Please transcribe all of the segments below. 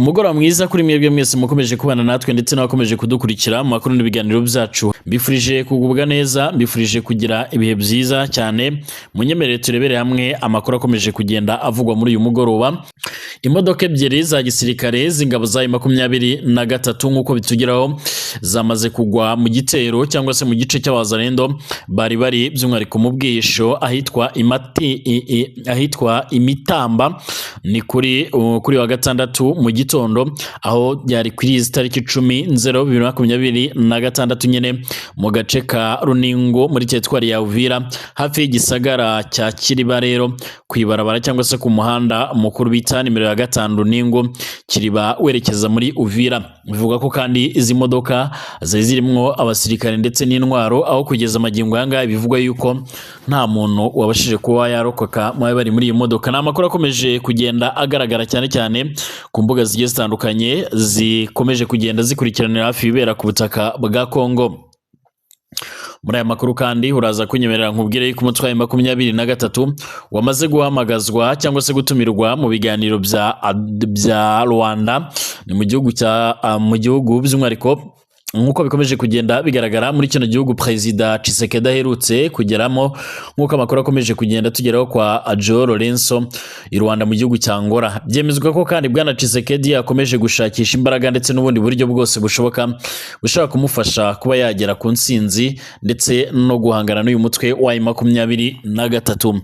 Umugoroba mwiza kuri mwebwe mwese mukomeje kubana natwe ndetse n'abakomeje kudukurikira mu makuru n'ibiganiro byacu. Mbifurije kugubwa neza, mbifurije kugira ibihe byiza cyane. Munyemerere turebere hamwe amakuru akomeje kugenda avugwa muri uyu mugoroba. Imodoka ebyiri za gisirikare z'ingabo za 23, nk'uko bitugeraho, zamaze kugwa mu gitero cyangwa se mu gice cy'Abazarendo bari bari by'umwihariko mu bwihisho ahitwa Imati, ahitwa Imitamba. Ni kuri wa gatandatu mu gitondo, aho byari kuri izi tariki 10 Nzero 2026 nyine, mu gace ka Runingo muri teritwari ya Uvira, hafi y'igisagara cya Kiriba. Rero ku ibarabara cyangwa se ku muhanda mukuru bita nimero ya 5, Runingo Kiriba werekeza muri Uvira. Bivuga ko kandi izi modoka zari zirimwo abasirikare ndetse n'intwaro, aho kugeza amagingo aya ngaya bivugwa yuko nta muntu wabashije kuba yarokoka mu bari muri iyi modoka. Ni amakuru akomeje kugenda agaragara cyane cyane ku mbuga zigiye zitandukanye zikomeje kugenda zikurikiranira hafi ibibera ku butaka bwa Kongo. Muri aya makuru kandi uraza kunyemerera nkubwire yuko umutwe wa 23 wamaze guhamagazwa cyangwa se gutumirwa mu biganiro bya Rwanda. Ni mu gihugu cya mu gihugu by'umwihariko, nk'uko bikomeje kugenda bigaragara, muri kino gihugu Perezida Tshisekedi aherutse kugeramo, nk'uko amakuru akomeje kugenda tugeraho kwa Joe Lorenzo i Rwanda mu gihugu cya Angola. Byemezwa ko kandi Bwana Tshisekedi akomeje gushakisha imbaraga ndetse n'ubundi buryo bwose bushoboka bushobora kumufasha kuba yagera ku ntsinzi ndetse no guhangana n'uyu mutwe wa 23.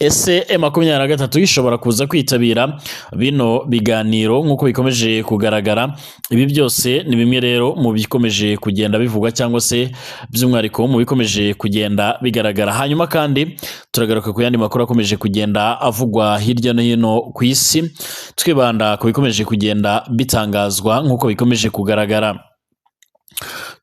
Ese M23 ishobora kuza kwitabira bino biganiro nk'uko bikomeje kugaragara? Ibi byose ni bimwe rero mu bikomeje kugenda bivugwa cyangwa se by'umwihariko mu bikomeje kugenda bigaragara. Hanyuma kandi turagaruka ku yandi makuru akomeje kugenda avugwa hirya no hino ku isi, twibanda ku bikomeje kugenda bitangazwa nk'uko bikomeje kugaragara.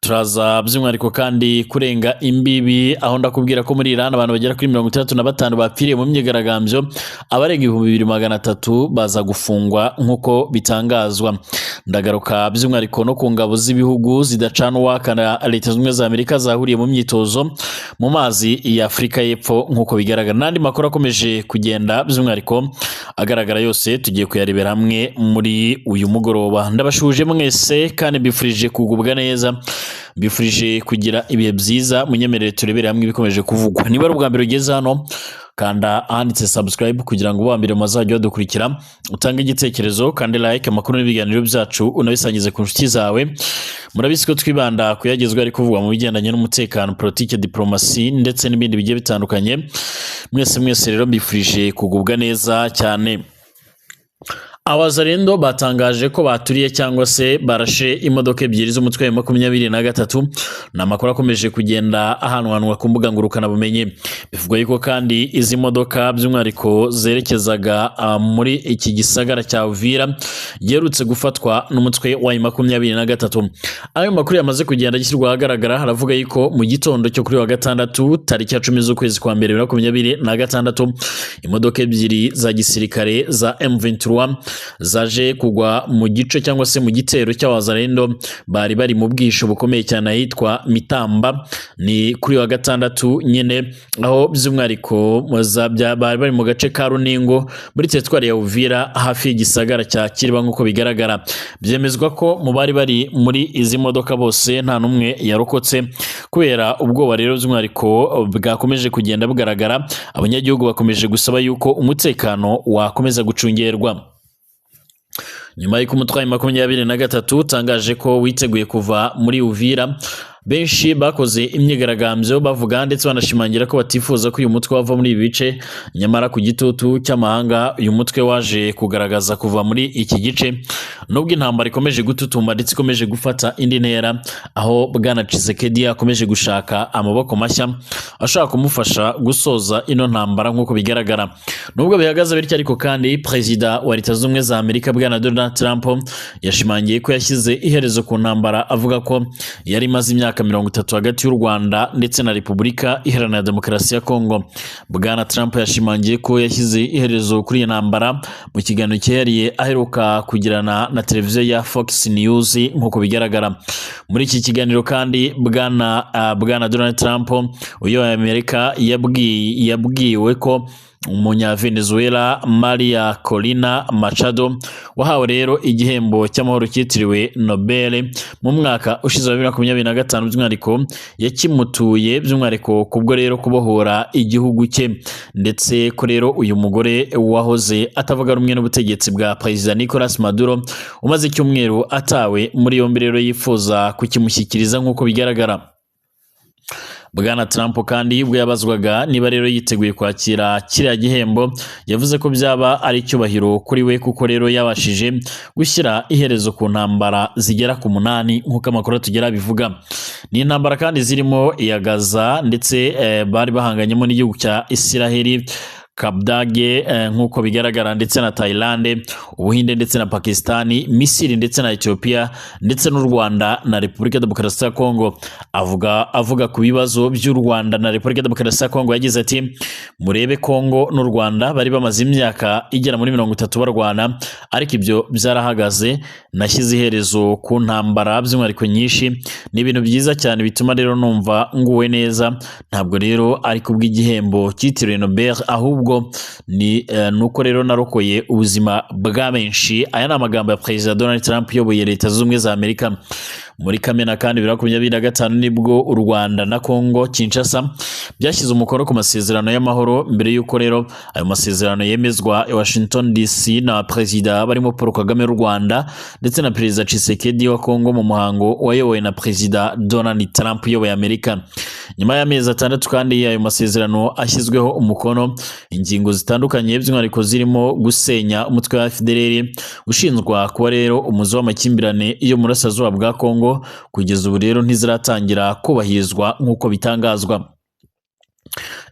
Turaza by'umwihariko kandi kurenga imbibi, aho ndakubwira ko muri Iran abantu bagera kuri 65 bapfiriye mu myigaragambyo, abarenga 2300 baza gufungwa nk'uko bitangazwa. Ndagaruka by'umwihariko no ku ngabo z'ibihugu zidacana uwaka na Leta Zunze Ubumwe za Amerika zahuriye mu myitozo mu mazi ya Afurika y'Epfo nk'uko bigaragara, n'andi makuru akomeje kugenda by'umwihariko agaragara yose tugiye kuyarebera hamwe muri uyu mugoroba. Ndabashuje mwese kandi mbifurije kugubwa neza, mbifurije kugira ibihe byiza. Munyemerere turebere hamwe ibikomeje kuvugwa. Niba ari ubwa mbere ugeze hano, kanda ahanditse subscribe kugira ngo uba mbere muzajya badukurikira, utange igitekerezo kandi like amakuru n'ibiganiro byacu, unabisangize ku nshuti zawe. Murabizi ko twibanda kuyagezwa ari kuvugwa mu bigendanye n'umutekano, politike, diplomasi ndetse n'ibindi bigiye bitandukanye. Mwese mwese rero mbifurije kugubwa neza cyane. Abazarendo batangaje ko baturiye cyangwa se barashe imodoka ebyiri z'umutwe wa 23. Ni amakuru akomeje kugenda ahanwanwa ku mbuga ngurukanabumenyi. Bivugwa yuko kandi izi modoka by'umwihariko zerekezaga muri iki gisagara cya Uvira giherutse gufatwa n'umutwe wa 23. Ayo makuru yamaze kugenda ashyirwa ahagaragara haravuga yuko mu gitondo cyo kuri wa gatandatu tariki ya 10 z'ukwezi kwa mbere 2026, imodoka ebyiri za gisirikare za M23 zaje kugwa mu gice cyangwa se mu gitero cy'Abazarendo bari bari mu bwisho bukomeye cyane ahitwa Mitamba. Ni kuri wa gatandatu nyine, aho by'umwihariko bari bari mu gace ka Runingo muri teritwari ya Uvira, hafi y'igisagara cya Kiriba nk'uko bigaragara. Byemezwa ko mu bari bari muri izi modoka bose nta n'umwe yarokotse kubera ubwoba. Rero by'umwihariko bwakomeje kugenda bugaragara, abanyagihugu bakomeje gusaba yuko umutekano wakomeza gucungerwa. Nyuma y'uko umutwe wa 23 utangaje ko witeguye kuva muri Uvira, benshi bakoze imyigaragambyo bavuga ndetse banashimangira ko batifuza ko uyu mutwe wava muri ibi bice. Nyamara ku gitutu cy'amahanga, uyu mutwe waje kugaragaza kuva muri iki gice, nubwo intambara ikomeje gututumba ndetse ikomeje gufata indi ntera, aho Bwana Tshisekedi akomeje gushaka amaboko mashya ashaka kumufasha gusoza ino ntambara nk'uko bigaragara. Nubwo bihagaze bityo ariko kandi, Perezida wa Leta Zunze Ubumwe za Amerika Bwana Donald Trump yashimangiye ko yashyize iherezo ku ntambara avuga ko yari imaze imyaka 30 hagati y'u Rwanda ndetse na Repubulika Iharanira Demokarasi ya Kongo. Bwana Trump yashimangiye ko yashyize iherezo kuri iyi ntambara mu kiganiro cyihariye aheruka kugirana na televiziyo ya Fox News nk'uko bigaragara. Muri iki kiganiro kandi Bwana Donald Trump uyoboye Amerika yabwiwe ko Umunya Venezuela Maria Corina Machado wahawe rero igihembo cy'amahoro cyitiriwe Nobel mu mwaka ushize wa 2025, by'umwihariko yakimutuye by'umwihariko kubwo rero kubohora igihugu cye, ndetse ko rero uyu mugore wahoze atavuga rumwe n'ubutegetsi bwa Perezida Nicolas Maduro umaze icyumweru atawe muri yombi rero yifuza kukimushyikiriza nk'uko bigaragara. Bwana Trump kandi ubwo yabazwaga niba rero yiteguye kwakira kiriya gihembo, yavuze ko byaba ari icyubahiro kuri we kuko rero yabashije gushyira iherezo ku ntambara zigera ku 8 nk'uko amakuru atugera bivuga. Ni intambara kandi zirimo iya Gaza ndetse bari bahanganyemo n'igihugu cya Isiraheli, Kabdage nk'uko bigaragara, ndetse na Thailand, Ubuhinde ndetse na Pakistani, Misiri ndetse na Ethiopia, ndetse n'u Rwanda na Repubulika Demokarasi ya Kongo. Avuga ku bibazo by'u Rwanda na Repubulika Demokarasi ya Kongo, yagize ati: "Murebe Kongo n'u Rwanda bari bamaze imyaka igera muri 30 barwana, ariko ibyo byarahagaze. Nashyize iherezo ku ntambara by'umwihariko nyinshi, ni ibintu byiza cyane bituma rero numva nguwe neza. Ntabwo rero ari kubw'igihembo cyitiriwe Nobel, ahubwo ni nuko rero narokoye ubuzima bwa benshi." Aya ni amagambo ya Perezida Donald Trump uyoboye Leta Zunze Ubumwe za Amerika. Muri Kamena kandi 2025 nibwo u Rwanda na Kongo Kinshasa byashyize umukono ku masezerano y'amahoro, mbere y'uko rero ayo masezerano yemezwa i Washington DC na Perezida barimo Paul Kagame w'u Rwanda ndetse na Perezida Tshisekedi wa Kongo mu muhango wayobowe na Perezida Donald Trump uyoboye Amerika. Nyuma y'amezi 6 kandi ayo masezerano ashyizweho umukono, ingingo zitandukanye by'umwihariko zirimo gusenya umutwe wa FDLR ushinjwa kuba rero umuzi w'amakimbirane yo mu burasirazuba bwa Kongo, kugeza ubu rero ntiziratangira kubahirizwa nk'uko bitangazwa.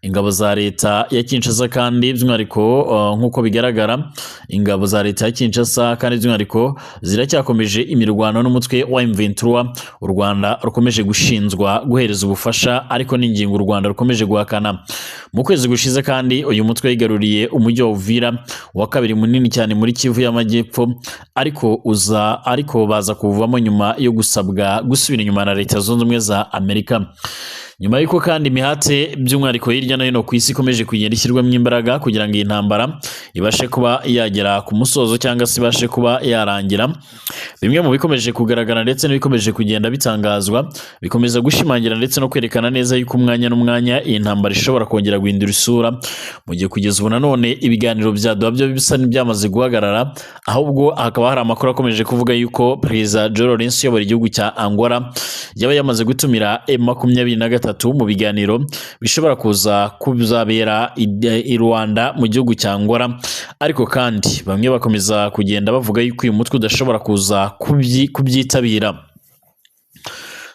Ingabo za leta ya Kinshasa kandi by'umwihariko nk'uko bigaragara, ingabo za leta ya Kinshasa kandi by'umwihariko ziracyakomeje imirwano n'umutwe wa M23 u Rwanda rukomeje gushinzwa guhereza ubufasha, ariko n'ingingo u Rwanda rukomeje guhakana. Mu kwezi gushize kandi uyu mutwe wigaruriye umujyi wa Uvira wa kabiri munini cyane muri Kivu y'Amajyepfo, ariko baza kuwuvamo nyuma yo gusabwa gusubira inyuma na Leta Zunze Ubumwe za Amerika. Nyuma y'uko kandi imihate by'umwihariko hirya no hino ku isi ikomeje kugenda ishyirwamo imbaraga kugira ngo iyi ntambara ibashe kuba yagera ku musozo cyangwa se ibashe kuba yarangira, bimwe mu bikomeje kugaragara ndetse n'ibikomeje kugenda bitangazwa bikomeza gushimangira ndetse no kwerekana neza yuko umwanya n'umwanya iyi ntambara ishobora kongera guhindura isura, mu gihe kugeza ubu nanone ibiganiro bya Doha byo bisa n'ibyamaze guhagarara, ahubwo hakaba hari amakuru akomeje kuvuga yuko Perezida João Lourenço uyobora igihugu cya Angola yaba yamaze gutumira M23 mu biganiro bishobora kuza kuzabera i Rwanda mu gihugu cya Angola. Ariko kandi bamwe bakomeza kugenda bavuga yuko uyu mutwe udashobora kuza kubyitabira.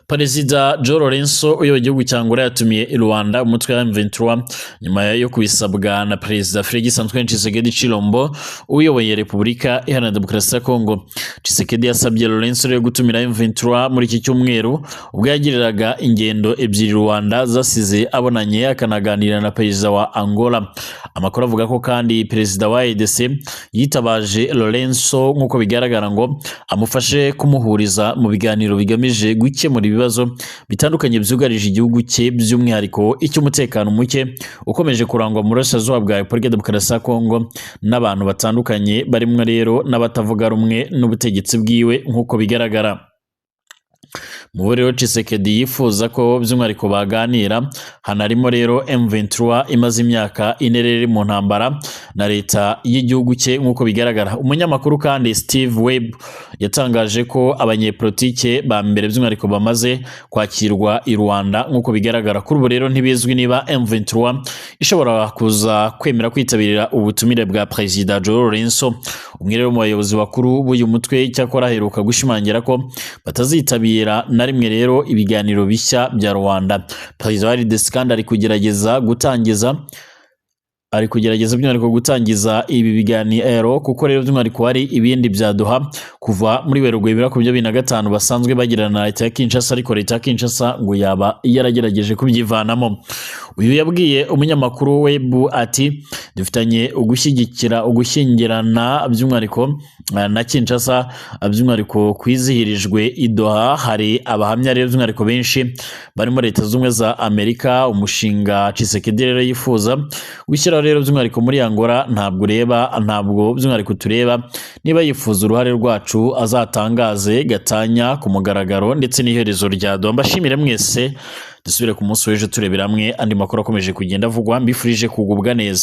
Perezida João Lourenço uyoboye igihugu cya Angola yatumiye i Rwanda umutwe wa M23 nyuma yo kubisabwa na Perezida Félix Antoine Tshisekedi Tshilombo uyoboye Repubulika Iharanira Demokarasi ya Kongo. Tshisekedi yasabye Lourenço rero gutumira M23 muri iki cyumweru ubwo yagiriraga ingendo ebyiri Rwanda zasize abonanye akanaganira na Perezida wa Angola. Amakuru avuga ko kandi Perezida wa EDC yitabaje Lourenço nk'uko bigaragara ngo amufashe kumuhuriza mu biganiro bigamije gukemura ibibazo bitandukanye byugarije igihugu cye, by'umwihariko icy'umutekano muke ukomeje kurangwa mu burasirazuba bwa Repubulika Demokarasi ya Kongo n'abantu batandukanye barimo rero n'abatavuga rumwe n'ubutegetsi bwiwe nk'uko bigaragara. Mu rero Tshisekedi yifuza ko by'umwihariko baganira, hanarimo rero M23 imaze imyaka ine rero mu ntambara na leta y'igihugu cye nk'uko bigaragara. Umunyamakuru kandi Steve Webb yatangaje ko abanyepolitike ba mbere by'umwihariko bamaze kwakirwa i Rwanda nk'uko bigaragara. Kuri ubu rero ntibizwi niba M23 ishobora kuza kwemera kwitabira ubutumire bwa Perezida João Lourenço. Umwe rero mu bayobozi bakuru b'uyu mutwe cyakora aheruka gushimangira ko batazitabira na rimwe rero ibiganiro bishya bya Rwanda. Perezida wa RDC kandi ari kugerageza by'umwihariko gutangiza ibi biganiro, kuko rero by'umwihariko hari ibindi bya Doha kuva muri Werurwe 2025 basanzwe bagirana na leta ya Kinshasa, ariko leta ya Kinshasa ngo yaba yaragerageje kubyivanamo. Uyu yabwiye umunyamakuru Webb ati: "Dufitanye ugushyigikira ugushyingirana by'umwihariko na Kinshasa, by'umwihariko kwizihirijwe i Doha. Hari abahamya rero by'umwihariko benshi barimo Leta Zunze Ubumwe za Amerika. Umushinga Tshisekedi rero yifuza gushyiraho rero by'umwihariko muri Angola ntabwo ureba, ntabwo by'umwihariko tureba. Niba yifuza uruhare rwacu, azatangaze gatanya ku mugaragaro ndetse n'iherezo rya Doha. Mbashimire mwese, dusubire ku munsi w'ejo turebera hamwe andi makuru akomeje kugenda avugwa. Mbifurije kugubwa neza.